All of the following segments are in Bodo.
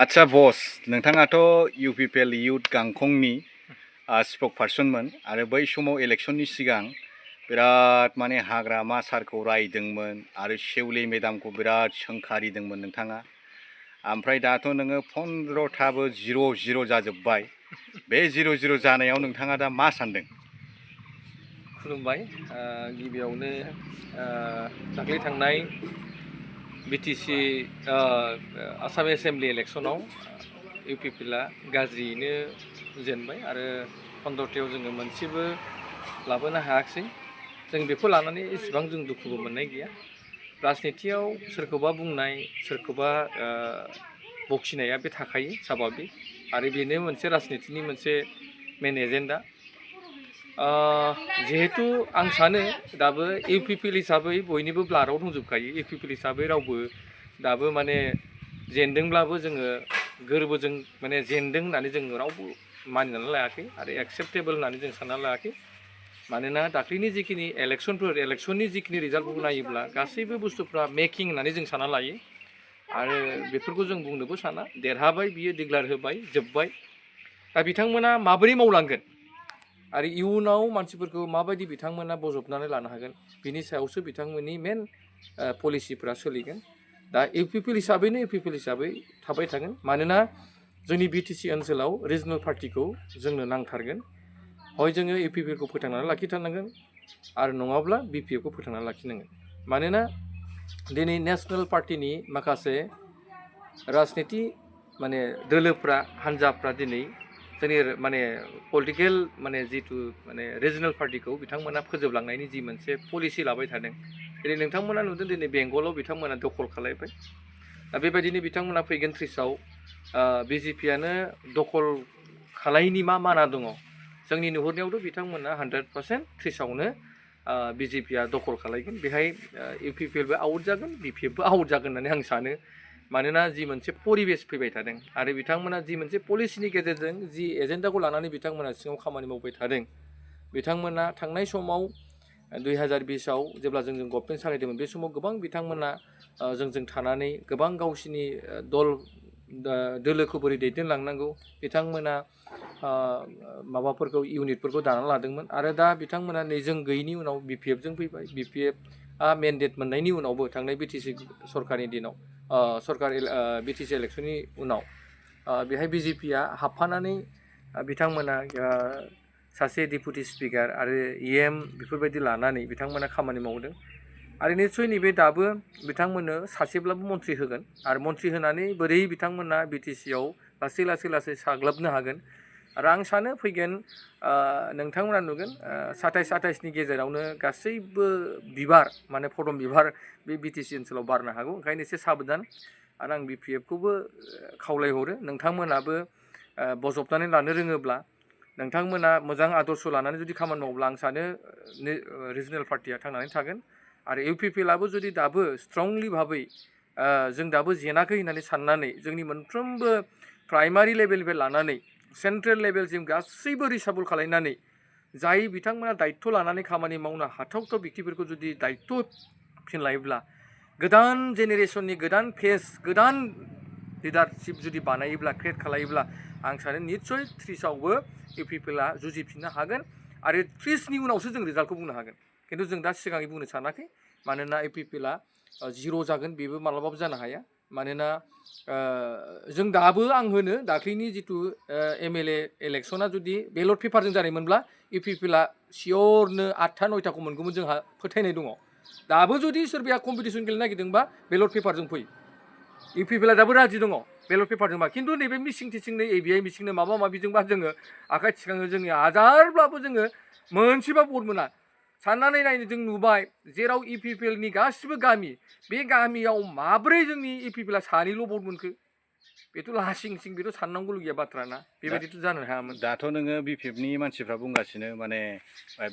आच्छा बस नोंथाङाथ' इउपिपिएल इयुथ गांखंनि स्पक पार्सनमोन आरो बै समाव इलेक्शननि सिगां बिराद माने हाग्रामा सारखौ रायदोंमोन आरो शेवली मेदामखौ बिराद सोंखारिदोंमोन नोंथाङा ओमफ्राय दाथ' नोङो 15थाबो 0-0 जाजोब्बाय बे 0-0 जानायाव नोंथाङा दा मा सानदों? खुलुमबाय गिबियावनो दाख्लै थांनाय बिटिसि आसाम एसेम्बलि इलेक्शनाव इउपिपिएलआ गाज्रियैनो जेनबाय आरो 15थायाव जोङो मोनसेबो लाबोनो हायाखिसै जों बेखौ लानानै इसेबां जों दुखुबो मोननाय गैया राजनितियाव सोरखौबा बुंनाय सोरखौबा बखिनाया बे थाखायो स्वाभाबिक आरो बेनो मोनसे राजनितिनि मोनसे मेन एजेन्डा जिहेतु आं सानो दाबो इउपिपिएल हिसाबै बयनिबो ब्लाडआव दंजोबखायो इउपिपिएल हिसाबै रावबो दाबो माने जेनदोंब्लाबो जोङो गोरबोजों माने जेनदों होननानै जों रावबो मानिनानै लायाखै आरो एक्सेप्टेबल होननानै जों साननानै लायाखै मानोना दाख्लैनि जिखिनि इलेक्शननि जिखिनि रिजाल्टफोरखौ नायोब्ला गासैबो बुस्थुफ्रा मेकिं होननानै जों सानना लायो आरो बेफोरखौ जों बुंनोबो साना देरहाबाय बियो डिक्लेयार होबाय जोब्बाय दा बिथांमोना माबोरै मावलांगोन आरो इयुनाव मानसिफोरखौ माबायदि बिथांमोना बजबनानै लानो हागोन बिनि सायावसो बिथांमोननि मेन पलिसिफोरा सोलिगोन दा इउपिपिएल हिसाबै थाबाय थागोन मानोना जोंनि बिटिसि ओनसोलाव रिजनेल पार्टिखौ जोंनो नांथारगोन हय जोङो इउपिपिएलखौ फोथांनानै लाखिथारनांगोन आरो नङाब्ला बिपिएफखौ फोथांनानै लाखिनांगोन मानोना दिनै नेसनेल पार्टिनि माखासे राजनिति माने दोलोफ्रा हान्जाफ्रा दिनै जोंनि माने पलिटिकेल माने जिथु माने रिजनेल पार्टिखौ बिथांमोना फोजोबलांनायनि जि मोनसे पलिसि लाबाय थादों दिनै नोंथांमोना नुदों दिनै बेंगलाव बिथांमोना दखल खालायबाय दा बेबायदिनो बिथांमोना फैगोन 30आव बिजेपियानो दखल खालायैनि मा माना दङ जोंनि नुहुरनायावथ' बिथांमोना 100% 30आवनो बिजेपिया दखल खालायगोन बेहाय इउपिपिएलबो आउट जागोन बिपिएफबो आउट जागोन होननानै आं सानो मानोना जि मोनसे परिबेस फैबाय थादों आरो बिथांमोना जि मोनसे पलिसिनि गेजेरजों जि एजेन्डाखौ लानानै बिथांमोना सिङाव खामानि मावबाय थादों बिथांमोना थांनाय समाव 2020आव जेब्ला जों गभर्नमेन्ट सालायदोंमोन बे समाव गोबां बिथांमोना जोंजों थानानै गोबां गावसिनि दोलोखौ बोरै दैदेनलांनांगौ बिथांमोना माबाफोरखौ इउनिटफोरखौ दाना लादोंमोन आरो दा बिथांमोना नै जों गैयैनि उनाव बिपिएफजों फैबाय बिपिएफआ मेन्डेट मोननायनि उनावबो थांनाय बिटिसि सरकारनि दिनाव बिटिसि इलेक्शननि उनाव बेहाय बिजेपिया हाबफानानै बिथांमोना सासे डेपुटि स्पिकार आरो इएम बेफोरबायदि लानानै बिथांमोना खामानि मावदों आरो निस्सय नैबे दाबो बिथांमोननो सासेब्लाबो मन्थ्रि होगोन आरो मन्थ्रि होनानै बोरै बिथांमोना बिटिसिआव लासै साग्लोबनो हागोन आरो आं सानो फैगोन नोंथांमोना नुगोन 27-28नि गेजेरावनो गासैबो बिबार माने फदम बिबार बे बिटिसि ओनसोलाव बारनो हागौ ओंखायनो एसे साबधान आरो आं बिपिएफखौबो खावलायहरो नोंथांमोनाबो बजबनानै लानो रोङोब्ला नोंथांमोना मोजां आदर्श लानानै जुदि खामानि मावोब्ला आं सानो रिजनेल पार्टिया थांनानै थागोन आरो इउपिपिएलआबो जुदि दाबो स्ट्रंलि भाबै जों दाबो जेनाखै होननानै साननानै जोंनि मोनफ्रोमबो प्राइमारि लेभेलनिफ्राय लानानै सेन्ट्रेल लेभेलसिम गासैबो रिसाबल खालायनानै जाय बिथांमोना दायित्व लानानै खामानि मावनो हाथावथाव व्यक्तिफोरखौ जुदि दायित्व फिनलायोब्ला गोदान जेनेरेसननि गोदान फेस गोदान लिडारशिप जुदि बानायोब्ला क्रिएट खालायोब्ला आं सानो निस्सय 30आवबो इउपिपिएलआ जुजिफिननो हागोन आरो 30नि उनावसो जों रिजाल्टखौ बुंनो हागोन खिन्थु जों दा सिगाङै बुंनो सानाखै मानोना इउपिपिएलआ 0 जागोन बेबो मालाबाबो जानो हाया मानोना जों दाबो आं होनो दाख्लैनि जिथु एमएलए इलेक्शना जुदि बेलट पेपारजों जानायमोनब्ला इउपिपिएलआ सियरनो 8-9थाखौ मोनगौमोन जोंहा फोथायनाय दङ दाबो जुदि सोरबाया कम्पिटिसन गेलेनो नागिरदोंबा बेलट पेपारजों फै इउपिपिएलआ दाबो राजि दङ बेलट पेपारजोंबा खिन्थु नैबे मिसिं थिसिंनो एबिआइ मिसिंनो माबा माबिजोंबा जोङो आखाइ थिखाङो जोंनि हाजारब्लाबो जोङो मोनसेबा भट मोना साननानै नायनो जों नुबाय जेराव इउपिपिएलनि गासिबो गामि बे गामियाव माब्रै जोंनि इउपिपिएलआ सानैल' भट मोनखो बेथ' लासिं सिं बेथ' साननांगौलगिया बाथ्रा ना बेबायदिथ' जानो हायामोन दाथ' नोङो बिपिएफनि मानसिफ्रा बुंगासिनो माने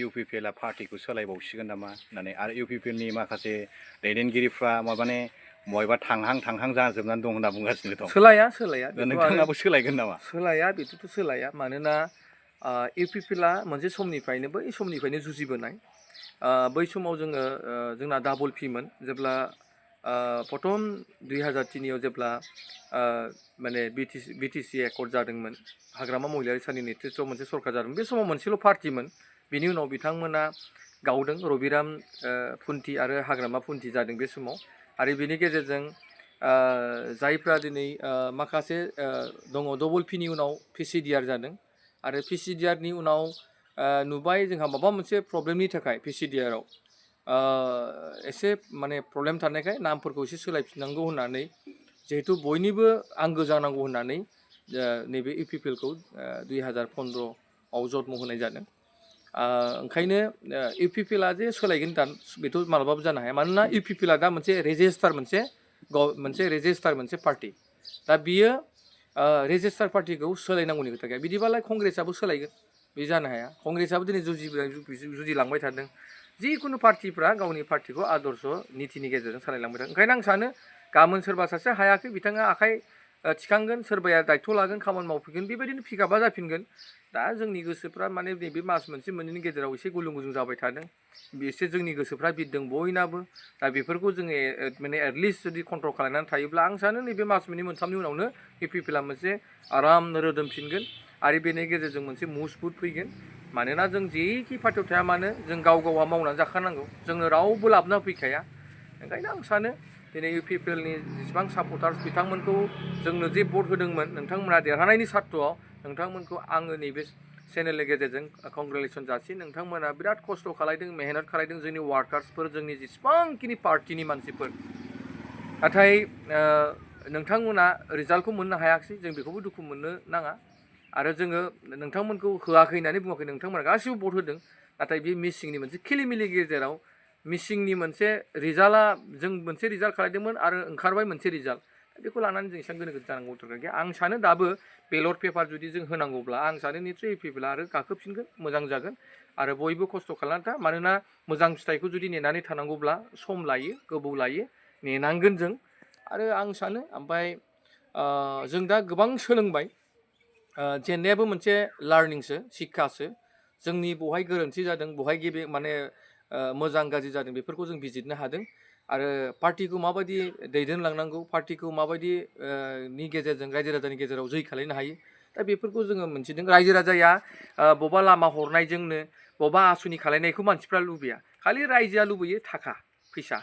इउपिपिएलआ पार्टिखौ सोलायबावसिगोन नामा होननानै आरो इउपिपिएलनि माखासे दैदेनगिरिफ्रा माने बयबा थांहां जाजोबनानै दं होनना बुंगासिनो दं सोलाया नोंथाङाबो सोलायगोन नामा सोलाया बेथ' सोलाया मानोना इउपिपिएलआ मोनसे समनिफ्रायनो बै समनिफ्रायनो जुजिबोनाय बै समाव जोंना डाबल पिमोन जेब्ला प्रथम 2003आव जेब्ला माने बिटिसि एकर्ड जादोंमोन हाग्रामा महिलारि साननि नेतृत्वआव मोनसे सरकार जादोंमोन बे समाव मोनसेल' पार्टिमोन बिनि उनाव बिथांमोना गावदों रबिराम फुन्थि आरो हाग्रामा फुन्थि जादों बे समाव आरो बेनि गेजेरजों जायफ्रा दिनै माखासे दङ डबल पिनि उनाव पिसिडिआर जादों आरो पिसिडिआरनि उनाव नुबाय जोंहा माबा मोनसे प्रब्लेमनि थाखाय पिसिडिआरआव एसे माने प्रब्लेम थानायखाय नामफोरखौ एसे सोलायफिननांगौ होननानै जिहेतु बयनिबो आंगो जानांगौ होननानै नैबे इउपिपिएलखौ 2015आव जन्म होनाय जादों ओंखायनो इउपिपिएलआ जे सोलायगोन दा बेथ' मालाबाबो जानो हाया मानोना इउपिपिएलआ दा मोनसे रेजिस्टार मोनसे पार्टि दा बियो रेजिस्टार पार्टिखौ सोलायनांगौनि खोथा गैया बिदिबालाय कंग्रेसआबो सोलायगोन बे जानो हाया कंग्रेसआबो दिनै जुजिलांबाय थादों जिखुनु पार्टिफ्रा गावनि पार्टिखौ आदर्श नितिनि गेजेरजों सालायलांबाय थादों ओंखायनो आं सानो गाबोन सोरबा सासे हायाखै बिथाङा आखाइ थिखांगोन सोरबाया दायथ' लागोन खामानि मावफैगोन बेबायदिनो पिकआपआ जाफिनगोन दा जोंनि गोसोफ्रा माने नैबे मास मोनसे मोननैनि गेजेराव एसे गुलुं गुजुं जाबाय थादों एसे जोंनि गोसोफ्रा बिरदों बयनाबो दा बेफोरखौ जोङो माने एटलिस्ट जुदि कन्ट्रल खालामनानै थायोब्ला आं सानो नैबे मास मोननै मोनथामनि उनावनो इउपिपिएलआ मोनसे आरामनो रोदोमफिनगोन आरो बेनि गेजेरजों मोनसे मुभमेन्ट फैगोन मानोना जों जेखि पार्टियाव थाया मानो जों गाव गावहा मावनानै जाखानांगौ जोंनो रावबो लाबोना फैखाया ओंखायनो आं सानो दिनै इउपिपिएलनि जेसेबां सापर्टार्स बिथांमोनखौ जोंनो जे भट होदोंमोन नोंथांमोना देरहानायनि सार्थआव नोंथांमोनखौ आङो नैबे चेनेलनि गेजेरजों कंग्रेचुलेसन जासियो नोंथांमोना बिराद खस्थ' खालायदों मेहनत खालायदों जोंनि वार्कार्सफोर जोंनि जेसेबांखिनि पार्टिनि मानसिफोर नाथाय नोंथांमोना रिजाल्टखौ मोननो हायाखिसै जों बेखौबो दुखु मोननो नाङा आरो जोङो नोंथांमोनखौ होआखै होननानै बुङाखै नोंथांमोना गासिबो भट होदों नाथाय बे मिसिंनि मोनसे खिलिमिलि गेजेराव मिसिंनि मोनसे रिजाल्टआ जों मोनसे रिजाल्ट खालायदोंमोन आरो ओंखारबाय मोनसे रिजाल्ट बेखौ लानानै जों एसेबां गोनो गोथो जानांगौ दरकार गैया आं सानो दाबो बेलट पेपार जुदि जों होनांगौब्ला आं सानो निस्सय इउपिपिएलआ आरो गाखोफिनगोन मोजां जागोन आरो बयबो खस्थ' खालामना था मानोना मोजां फिथाइखौ जुदि नेनानै थानांगौब्ला सम लायो गोबाव लायो नेनांगोन जों आरो आं सानो ओमफ्राय जों दा गोबां सोलोंबाय जेननायाबो मोनसे लार्निंसो शिक्षासो जोंनि बहाय गोरोन्थि जादों बहाय माने मोजां गाज्रि जादों बेफोरखौ जों बिजिरनो हादों आरो पार्टिखौ माबायदि दैदेनलांनांगौ पार्टिखौ माबायदि नि गेजेरजों रायजो राजानि गेजेराव जै खालायनो हायो दा बेफोरखौ जोङो मोनथिदों रायजो राजाया बबेबा लामा हरनायजोंनो बबेबा आसुनि खालायनायखौ मानसिफ्रा लुबैया खालि रायजोआ लुबैयो थाखा फैसा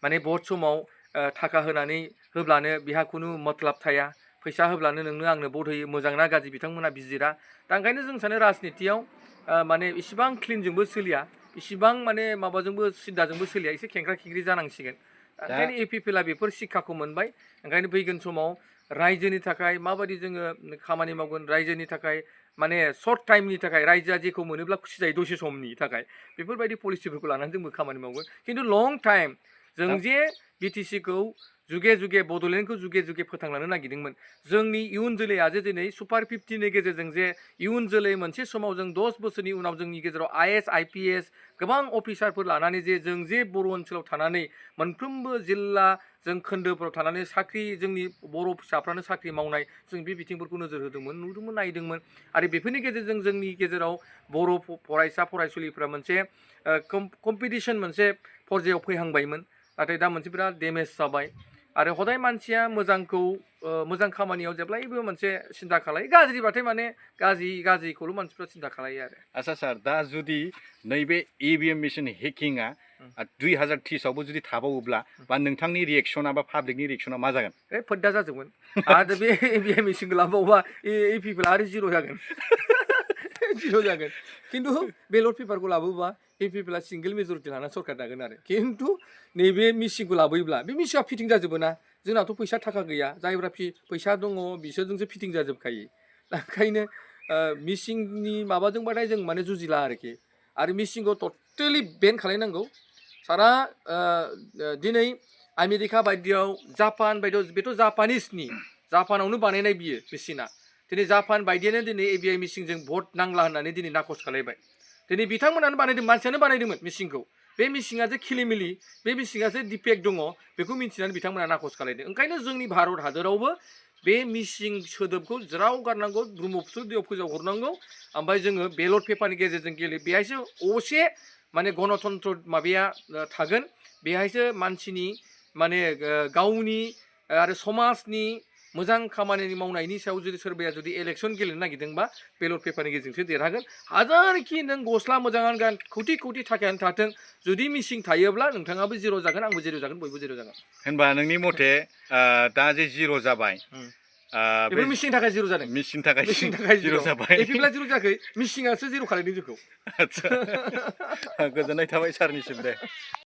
माने भट समाव थाखा होनानै होब्लानो बेहा खुनु मतलब थाया फैसा होब्लानो नोंनो आंनो भट होयो मोजां ना गाज्रि बिथांमोना बिजिरा दा ओंखायनो जों सानो राजनितियाव माने इसिबां क्लिनजोंबो सोलिया इसिबां माने माबाजोंबो सिद्दाजोंबो सोलिया एसे खेंख्रा खेंख्रि जानांसिगोन ओंखायनो इउपिपिएलआ बेफोर शिक्षाखौ मोनबाय ओंखायनो फैगोन समाव रायजोनि थाखाय माबायदि जोङो खामानि मावगोन रायजोनि थाखाय माने सर्ट टाइमनि थाखाय रायजोआ जेखौ मोनोब्ला खुसि जायो दसे समनि थाखाय बेफोरबायदि पलिसिफोरखौ लानानै जोंबो खामानि मावगोन खिन्थु लं टाइम जों जे बिटिसिखौ जुगे जुगे बड'लेण्डखौ जुगे जुगे फोथांलांनो नागिरदोंमोन जोंनि इयुन जोलैया जे दिनै सुपार 50नि गेजेरजों जे इयुन जोलै मोनसे समाव जों 10 बोसोरनि उनाव जोंनि गेजेराव आइएएस आइपिएस गोबां अफिसारफोर लानानै जे जों जे बर' ओनसोलाव थानानै मोनफ्रोमबो जिल्ला जों खोन्दोफोराव थानानै साख्रि जोंनि बर' फिसाफ्रानो साख्रि मावनाय जों बे बिथिंफोरखौ नोजोर होदोंमोन नुदोंमोन नायदोंमोन आरो बेफोरनि गेजेरजों जोंनि गेजेराव बर' फरायसा फरायसुलिफ्रा मोनसे कम्पिटिसन मोनसे पर्यायाव फैहांबायमोन नाथाय दा मोनसे बिराद डेमेज जाबाय आरो हदाय मानसिया मोजांखौ मोजां खामानियाव जेब्लायबो मोनसे सिन्था खालायो गाज्रिबाथाय माने गाज्रिखौल' मानसिफ्रा सिन्था खालायो आरो आच्छा सार दा जुदि नैबे इभिएम मेसिन हेकिंआ 2030आवबो जुदि थाबावोब्ला बा नोंथांनि रिएक्सना बा पाब्लिकनि रिएक्सना मा जागोन फोद्दा जाजोबगोन आरो बे इभिएम मेसिनखौ लाबावबा इउपिपिएलआ आरो जिर' जागोन जिर' जागोन खिन्थु बेलट पेपारखौ लाबोबा इउपिपिएलआ सिंगेल मेजरिटि लानानै सरकार दागोन आरो खिन्थु नैबे मिसिनखौ लाबोयोब्ला बे मिसिना फिटिं जाजोबो ना जोंनाथ' फैसा थाखा गैया जायफ्रा फैसा दङ बिसोरजोंसो फिटिं जाजोबखायो दा ओंखायनो मिसिननि माबाजोंबाथाय जों माने जुजिला आरोखि आरो मिसिनखौ टटेलि बेन खालायनांगौ सारा दिनै आमेरिका बायदियाव जापान बायदियाव बेथ' जापानावनो बानायनाय बियो मेसिना दिनै जापान बायदियानो दिनै इभिएम मेसिनजों भट नांला होननानै दिनै नाखस खालायबाय दिनै बिथांमोनानो बानायदों मानसियानो बानायदोंमोन मेसिनखौ बे मेसिना जे खिलिमिलि बे मेसिना जे डिफेक्ट दङ बेखौ मिन्थिनानै बिथांमोना नाखस खालायदों ओंखायनो जोंनि भारत हादरावबो बे मिसिं सोदोबखौ ज्राव गारनांगौ ब्रह्मपुत्र दैयाव फोजावहरनांगौ ओमफ्राय जोङो बेलट पेपारनि गेजेरजों गेले बेहायसो असे माने गणतन्त्र माबाया थागोन बेहायसो मानसिनि माने गावनि आरो समाजनि मोजां खामानि मावनायनि सायाव जुदि सोरबाया जुदि इलेक्सन गेलेनो नागिरदोंबा बेलट पेपारनि गेजेरजोंसो देरहागोन हाजारखि नों गस्ला मोजाङानो गान खौटि खौटि थाखायानो थाथों जुदि मिसिं थायोब्ला नोंथाङाबो जिर' जागोन आंबो जिर' जागोन बयबो जिर' जागोन होनबा नोंनि मथे दा जे जिर' जाबाय बेफोर मिसिंनि थाखाय जिर' जादों मिसिंनि थाखाय मिसिंनि थाखाय जिर' जाबाय एपिब्ला जिर' जायाखै मिसिंआसो जिर' खालायदों जोंखौ आदसा गोजोननाय थाबाय सारनिसिम दे